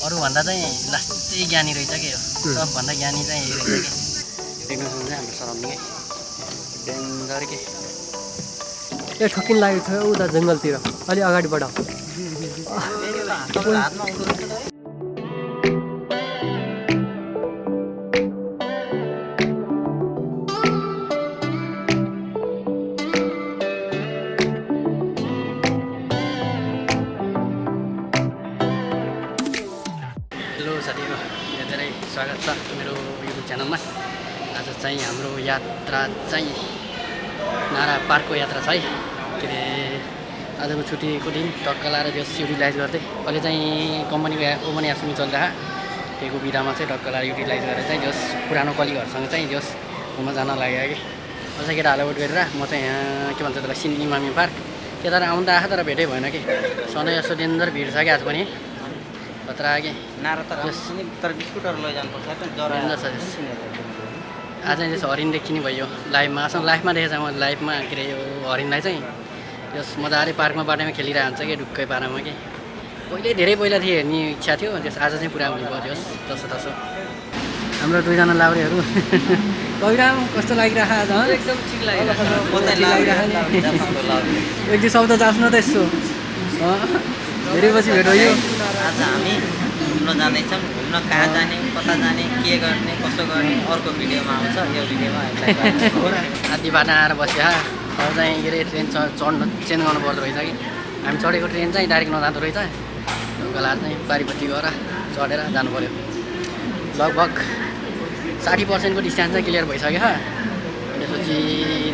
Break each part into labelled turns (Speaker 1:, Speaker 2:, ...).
Speaker 1: अरूभन्दा चाहिँ लास्टै ज्ञानी रहेछ कि हो सबभन्दा ज्ञानी चाहिँ यही रहेछ कि देख्न सक्नुहुन्छ हाम्रो सराउन्डिङै डेन्जर के
Speaker 2: ए ठोकिन लागेको थियो उता जङ्गलतिर अलि अगाडि बढाऊ
Speaker 1: साथीहरू धेरै स्वागत छ मेरो युट्युब च्यानलमा आज चाहिँ हाम्रो यात्रा चाहिँ नारा पार्कको यात्रा छ है के अरे आजको छुट्टीको दिन टक्क लाएर जस युटिलाइज गर्दै अहिले चाहिँ कम्पनीको ओपन एसमी चलिरहेको त्यहीको बिदामा चाहिँ टक्क लाएर युटिलाइज गरेर चाहिँ जस पुरानो कलिगहरूसँग चाहिँ जस घुम्न जान लाग्यो कि अझ केटाहरूलाई वेट गरेर म चाहिँ यहाँ के भन्छ त्यसलाई सिनी इमामी पार्क त्यता आउनु त आएको तर भेटै भएन कि सधैँ यस्तो डेन्जर भिड छ कि आज पनि खतरा कि
Speaker 3: नारा तर बिस्कुटहरू लैजानुपर्छ
Speaker 1: आज चाहिँ त्यसो हरिण देखिने भयो लाइभमा असल लाइभमा देखेको छ म लाइभमा के अरे यो हरिणलाई चाहिँ त्यस मजाले पार्कमा बाटोमा खेलिरहेको हुन्छ कि ढुक्कै पारामा कि पहिले धेरै पहिला थियो हेर्ने इच्छा थियो त्यस आज चाहिँ पुरा हुने भयो जसो तसो हाम्रो दुईजना लाउरेहरू कविराम कस्तो लागिरहेको आज
Speaker 2: एकदम ठिक लाग्यो
Speaker 1: एक दुई शब्द जाफ्न त यसो धेरै पछि भेट भयो
Speaker 3: आज हामी घुम्न जाँदैछौँ घुम्न कहाँ जाने कता जाने के गर्ने कसो गर्ने अर्को भिडियोमा आउँछ यो भिडियोमा
Speaker 1: आधी बाटो आएर बस्यो अब चाहिँ के अरे ट्रेन चढ्नु चेन्ज गर्नु पर्दो रहेछ कि हामी चढेको ट्रेन चाहिँ डाइरेक्ट नजाँदो रहेछ बेला चाहिँ बारीपट्टि गएर चढेर जानु पऱ्यो लगभग 60%को डिस्टेन्स चाहिँ क्लियर भइसक्यो त्यसपछि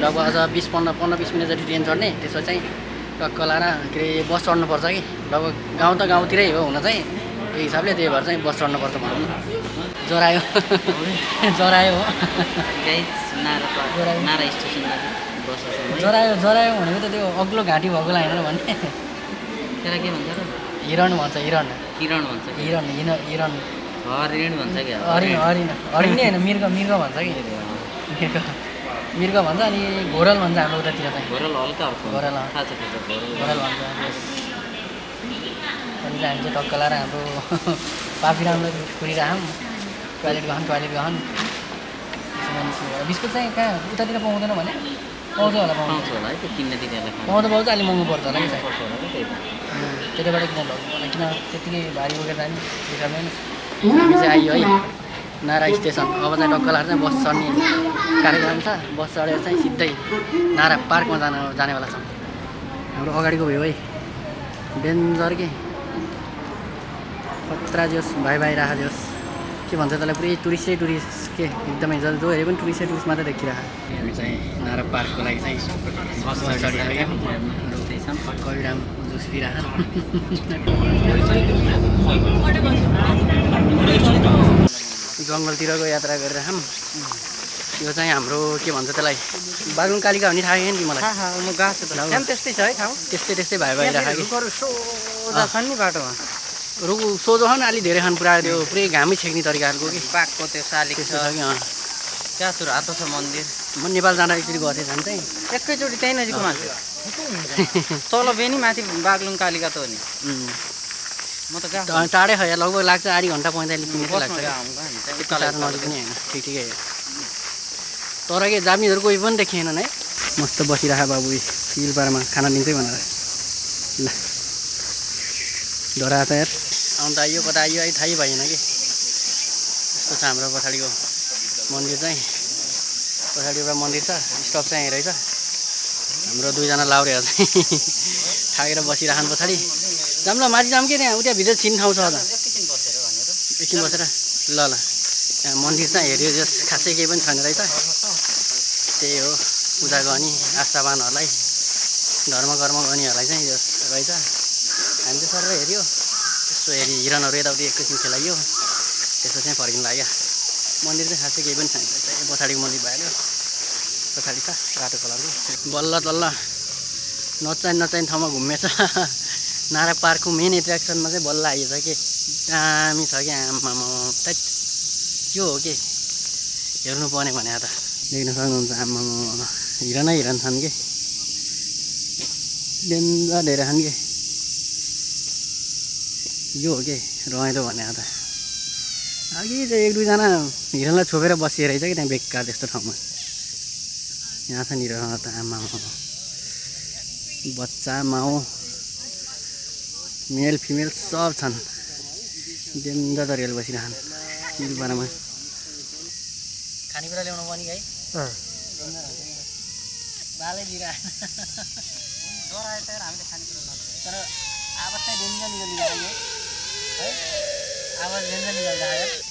Speaker 1: लगभग अझ 15-20 मिनट जति ट्रेन चढ्ने त्यसो चाहिँ टक्क लाएर के अरे बस चढ्नुपर्छ कि लगभग गाउँ त गाउँतिरै हो हुन चाहिँ त्यही हिसाबले त्यही भएर चाहिँ बस चढ्नुपर्छ भनौँ न जरायो जरायो हो
Speaker 3: नारा स्टेसन
Speaker 1: जरायो जरायो भनेको त त्यो अग्लो घाँटी भएको होइन भन्ने
Speaker 3: त्यसलाई के भन्छ र
Speaker 1: हिरण भन्छ हिरण
Speaker 3: किरण भन्छ
Speaker 1: हिरण हिरण
Speaker 3: हरिण भन्छ क्या
Speaker 1: हरिण हरिण हरिण नै होइन मृग मृग भन्छ कि मृग मृग भन्छ अनि घोरल भन्छ हाम्रो उतातिर चाहिँ
Speaker 3: घोरल हल्का
Speaker 1: घोरल
Speaker 3: थाहा छ
Speaker 1: घोरल भन्छ अनि चाहिँ हामी चाहिँ टक्क लाएर हाम्रो पापिरामलाई कुरिरहौँ टोइलेट गहन बिस्कुट चाहिँ कहाँ उतातिर पाउँदैन भने पाउँछ होला
Speaker 3: पाउँछ होला है त्यो किन्न दिनेलाई
Speaker 1: पाउँदा पाउँछ अलिक महँगो पर्छ होला कि त्यताबाट किन लग्नु किन त्यत्तिकै भारी बोकेर जाने हिसाबले हामी चाहिँ आइयो है नारा स्टेसन अब चाहिँ टक्क लाएर चाहिँ बस चढ्ने कार्यक्रम छ बस चढेर चाहिँ सिधै नारा पार्कमा जानेवाला छौँ हाम्रो अगाडिको भयो है डेन्जर के खतरा जोस् भाइ राख जोस् के भन्छ त्यसलाई पुरै टुरिस्ट के एकदमै जो हेऱ्यो पनि टुरिस्ट मात्रै देखिरहेको हामी चाहिँ नारा पार्कको लागि चाहिँ बस चढिसक्यो कविराम जुस पिरहेको जङ्गलतिरको यात्रा गरेर यो चाहिँ हाम्रो के भन्छ त्यसलाई बागलुङ कालिका भन्ने थाहा छैन कि मलाई
Speaker 3: म गएको छु त त्यस्तै छ है ठाउँ
Speaker 1: त्यस्तै भइरहेको
Speaker 3: छन् नि बाटोमा
Speaker 1: रुख सोझो खान अलिक धेरै खान पुरा त्यो पुरै घामै छेक्ने तरिकाहरूको कि
Speaker 3: बाघको त्यो शालिक छ
Speaker 1: कि
Speaker 3: त्यहाँ सुरु हातो छ मन्दिर
Speaker 1: म नेपाल जाँदा एकचोटि गएको थिएँ झन् चाहिँ
Speaker 3: एकैचोटि त्यहीँ नजिकमा तल बेनी माथि बागलुङ कालिका त हो नि म त गएको
Speaker 1: टाढै खै लगभग लाग्छ आधी घन्टा 45 मिनट लाग्छ त्यति साह्रो नजिक पनि होइन ठिकै हो तर के जापानिजहरू कोही पनि देखिएनन् है मस्त बसिरहेको बाबु सिलपारामा खाना दिन्छै भनेर ल डरा त यार अन्त आइयो कता आइयो है थाहै भएन कि यस्तो छ हाम्रो पछाडिको मन्दिर चाहिँ पछाडि एउटा मन्दिर छ स्टप चाहिँ रहेछ हाम्रो दुईजना लाउरेहरू चाहिँ थाकेर बसिरहनु पछाडि जाम ल माथि जाम के त्यहाँ उता भित्र छिन ठाउँ छ अझ एकछिन बसेर ल त्यहाँ मन्दिर चाहिँ हेऱ्यो जस खासै केही पनि छैन रहेछ त्यही हो पूजा गर्ने आस्थावानहरूलाई धर्म कर्म गर्नेहरूलाई चाहिँ जस रहेछ हामी चाहिँ सर हेऱ्यो यसो हेरी हिरणहरू यताउति एकैछिन खेलाइयो त्यसो चाहिँ फर्किनु लाग्यो मन्दिर चाहिँ खासै केही पनि छैन रहेछ पछाडिको मन्दिर भइहाल्यो पछाडि छ रातो कलरको बल्ल तल्ल नचाहिने ठाउँमा घुमेछ नारा पार्कको मेन एट्र्याक्सनमा चाहिँ बल्ल आइएछ कि दामी छ कि आमामा टाइट त्यो हो कि हेर्नुपर्ने भने त देख्न सक्नुहुन्छ आमामा हिरण छन् कि डेन्जर धेरै छन् कि यो हो कि रमाइलो भने त अघि चाहिँ एक दुईजना हिरणलाई छोपेर बसिएर रहेछ कि त्यहाँ बेकार त्यस्तो ठाउँमा यहाँ छ नि हिरण त आमा बच्चा माउ मेल फिमेल सब छन् डेन्जर तरिकाले बसिरहन् सिलबारामा खानेकुरा ल्याउनु पनि है बालै दिइरहेको हामीले खानेकुरा तर आवाज चाहिँ डेन्जर निकालिरहेको है आवाज डेन्जर निकालिरहेको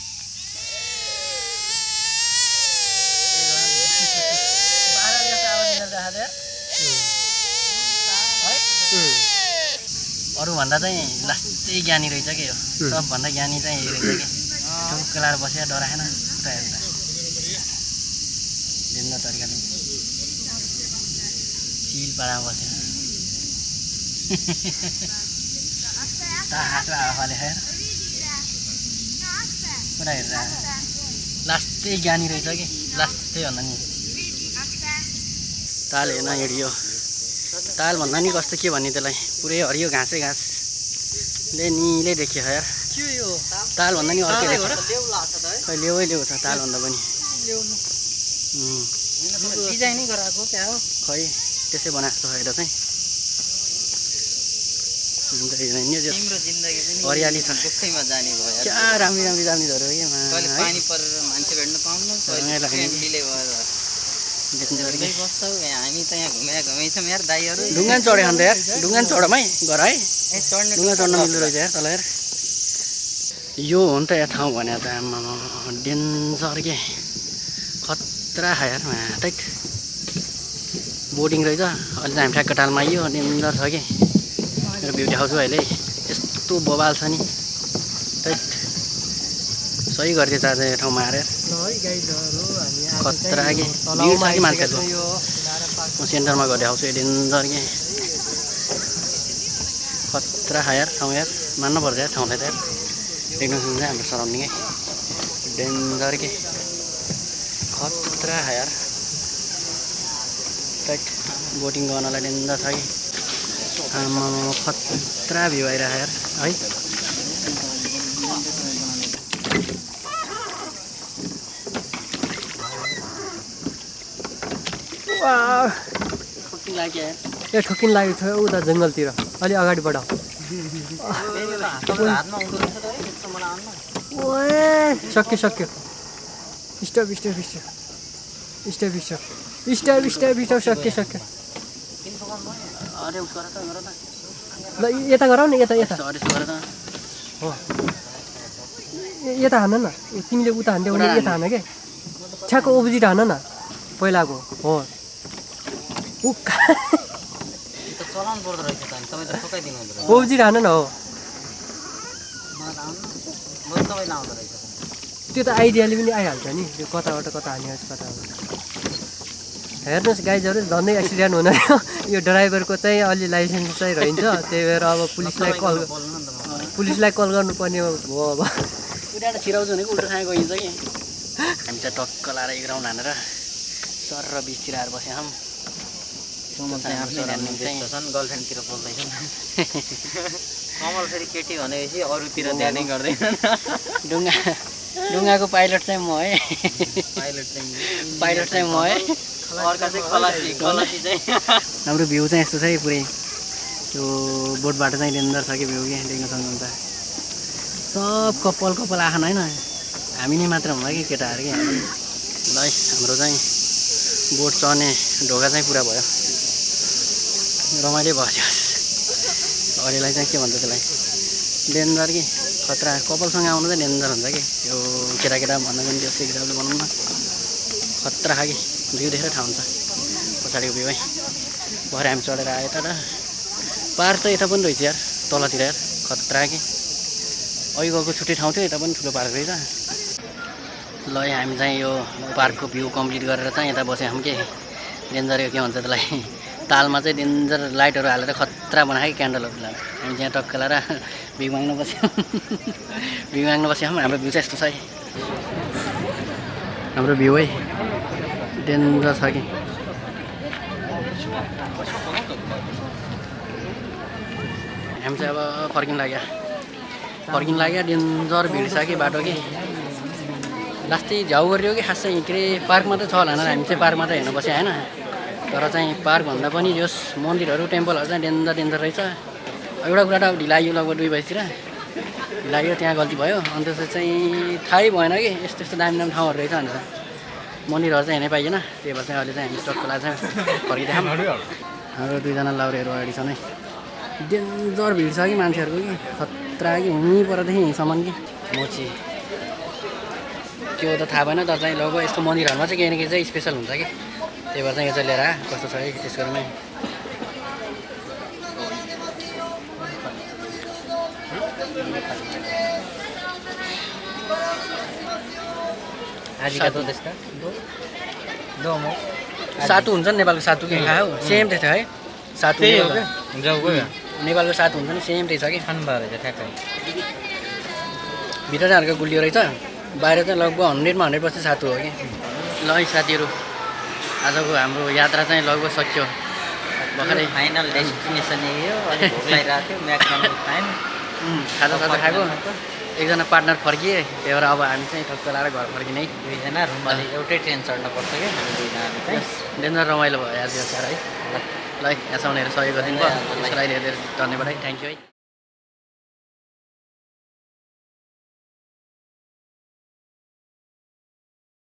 Speaker 1: अरूभन्दा चाहिँ लास्टै ज्ञानी रहेछ कि यो सबभन्दा ज्ञानी चाहिँ रहेछ कि टुक्क लाएर बसेर डराएन उता हेर्दा डेन्जर तरिकाले चिल पाडामा बसेर तातो हावाले हेर पुरा हेरेर लास्टै ज्ञानी रहेछ कि लास्टै भन्दा नि ताल हेर्न हिँडियो ताल भन्दा नि कस्तो के भन्ने त्यसलाई पुरै हरियो घाँसै घाँसले निलै देखियो यार ताल भन्दा नि अर्कै देखियो खै लेउै लेउ छ ताल भन्दा पनि
Speaker 3: डिजाइनै गराएको क्या हो
Speaker 1: खै त्यसै बनाएको छ यता चाहिँ
Speaker 3: तिम्रो जिन्दगी पनि
Speaker 1: हरियाली छ
Speaker 3: दुःखैमा जाने भयो
Speaker 1: क्या राम्री राम्री जानेहरू हो
Speaker 3: कहिले पानी परेर मान्छे भेट्न पाउनु कहिले डिले भएर बस्छौ हामी त यहाँ घुमाइछौँ यार दाइहरू
Speaker 1: ढुङ्गा चढ्यो अन्त यार ढुङ्गा चढमै गर है ढुङ्गा चढ्न मिल्दो रहेछ यार तल हेर यो हो नि त यहाँ ठाउँ भने त आमा डेन्जर के खतरा खा यार टाइट बोर्डिङ रहेछ अहिले त हामी ठ्याक्क टालमा आइयो डेन्जर छ कि मेरो भ्यू देखाउँछु अहिले यस्तो बबाल छ नि टाइट सही गरिदिएछ आज यो ठाउँमा आएर खतरा कि भिड छ कि मान्छेहरू म सेन्टरमा गएर देखाउँछु यो डेन्जर कि खतरा खा यार ठाउँ यार मान्नुपर्छ यार ठाउँलाई त यार देख्नु सुन्छ हाम्रो सराउन्डिङै डेन्जर कि खतरा खा यार टाइट बोटिङ गर्नलाई डेन्जर छ कि आमा खतरा भ्यू आइरहेको यार है
Speaker 2: ए ठोकिन लागेको थियो उता जङ्गलतिर अलि अगाडि बढाऊ सक्यो सक्यो stop stop stop stop stop stop stop सक्यो सक्यो ल यता गराउ न यता यता हो यता हान न तिमीले उता हान्थ्यौ भने यता हान के छ्याको अपोजिट हान न पहिलाको हो अपोजिट हान न हो त्यो त आइडियाले पनि आइहाल्छ नि त्यो कताबाट कता हानिहाल्छ कता हेर्नुहोस् गाइजहरू झन्डै एक्सिडेन्ट हुन यो ड्राइभरको चाहिँ अलि लाइसेन्स चाहिँ रहन्छ त्यही भएर अब पुलिसलाई कल गर्नुपर्ने भयो अब
Speaker 1: उनीहरू छिराउँछु भनेको उल्टो ठाउँ गइन्छ कि हामी चाहिँ टक्क लाएर एक राउन्ड हानेर सर र बिचतिर आएर बस्यौँ
Speaker 3: गर्लफ्रेन्डतिर बोल्दैछन् कमल फेरि केटी भनेपछि अरूतिर ध्यानै गर्दैन
Speaker 1: ढुङ्गाको पाइलट चाहिँ म है पाइलट चाहिँ म है
Speaker 3: अर्का चाहिँ खलासी चाहिँ
Speaker 1: हाम्रो भ्यू चाहिँ यस्तो छ है पुरै त्यो बोटबाट चाहिँ डेन्जर छ कि भ्यू कि देख्न सक्नुहुन्छ सब कपाल आखन होइन हामी नै मात्र हुँदा कि केटाहरू कि हामी ल हाम्रो चाहिँ बोट चढ्ने ढोका चाहिँ पुरा भयो रमाइलो भयो अरूलाई चाहिँ के भन्छ त्यसलाई डेन्जर कि खतरा कपालसँग आउनु चाहिँ डेन्जर हुन्छ कि त्यो केटा भन्दा पनि त्यो सिक्रेटले बनाउनु न खतरा खा कि भ्यू देखेर ठाउँ हुन्छ पछाडिको भ्यू है भरे हामी चढेर आयो त पार त यता पनि रहेछ यार तलतिर यार खतरा कि अघि गएको छुट्टै ठाउँ थियो यता पनि ठुलो पार्क रहेछ ल हामी चाहिँ यो पार्कको भ्यू कम्प्लिट गरेर चाहिँ यता बस्यौँ हामी के डेन्जर के भन्छ त्यसलाई तालमा चाहिँ डेन्जर लाइटहरू हालेर खतरा बनाएको क्यान्डलहरू लाएर हामी त्यहाँ टक्क लाएर भ्यू माग्न बस्यौँ भ्यू माग्न बस्यौँ हाम्रो भ्यू चाहिँ यस्तो छ है हाम्रो भ्यू है डेन्जर छ कि हामी चाहिँ अब फर्किन लाग्यो फर्किनु लाग्यो डेन्जर भिड छ कि बाटो कि लास्टै झ्याउ गरियो कि खासै के अरे पार्क मात्रै छ होला हामी चाहिँ पार्क मात्रै हेर्नु बस्यो होइन तर चाहिँ पार्कभन्दा पनि जस मन्दिरहरू टेम्पलहरू चाहिँ डेन्जर रहेछ एउटा कुरा त अब ढिला आयो लगभग 2 बजीतिर ढिला आयो त्यहाँ गल्ती भयो अनि त्यसपछि चाहिँ थाहै भएन कि यस्तो दामी ठाउँहरू रहेछ भनेर मन्दिरहरू चाहिँ हेर्नै पाइएन त्यही भएर चाहिँ अहिले चाहिँ हामी स्टकको लागि चाहिँ फर्किँदै हाम्रो 2 जना लाउरेहरू अगाडि छन् है डेन्जर भिड छ कि मान्छेहरूको कि खतरा कि हुनै परदेखि यहीँसम्म कि मोची त्यो त थाहा भएन तर चाहिँ लगभग यस्तो मन्दिरहरूमा चाहिँ केही न केही चाहिँ स्पेसल हुन्छ कि त्यही भएर चाहिँ यो चाहिँ लिएर कस्तो छ है त्यसकोमै सातु हुन्छ नि नेपालको सातु के खायो सेम त्यही थियो है सातु नेपालको सातु हुन्छ नि सेम त्यही छ कि भित्र चाहिँ हल्का गुलियो रहेछ बाहिर चाहिँ लगभग 100% सातु हो कि ल है साथीहरू आजको हाम्रो यात्रा चाहिँ लगभग सकियो भर्खरै
Speaker 3: फाइनल डेस्टिनेसन यही हो अलि भोक लागिरहेको थियो म्याक्डोनल्ड खायौँ
Speaker 1: खाजा खाएको एकजना पार्टनर फर्किए त्यही भएर अब हामी चाहिँ ठक्क लाएर घर फर्किने
Speaker 3: 2 जना रुममा एउटै ट्रेन चढ्नुपर्छ क्या हामी 2 जना चाहिँ
Speaker 1: डेन्जर रमाइलो भयो आज यो साह्रै है ल है यहाँसम्म हेरेर सहयोग गरिदिनु भयो त्यसको लागि धेरै धेरै धन्यवाद है थ्याङ्क यू है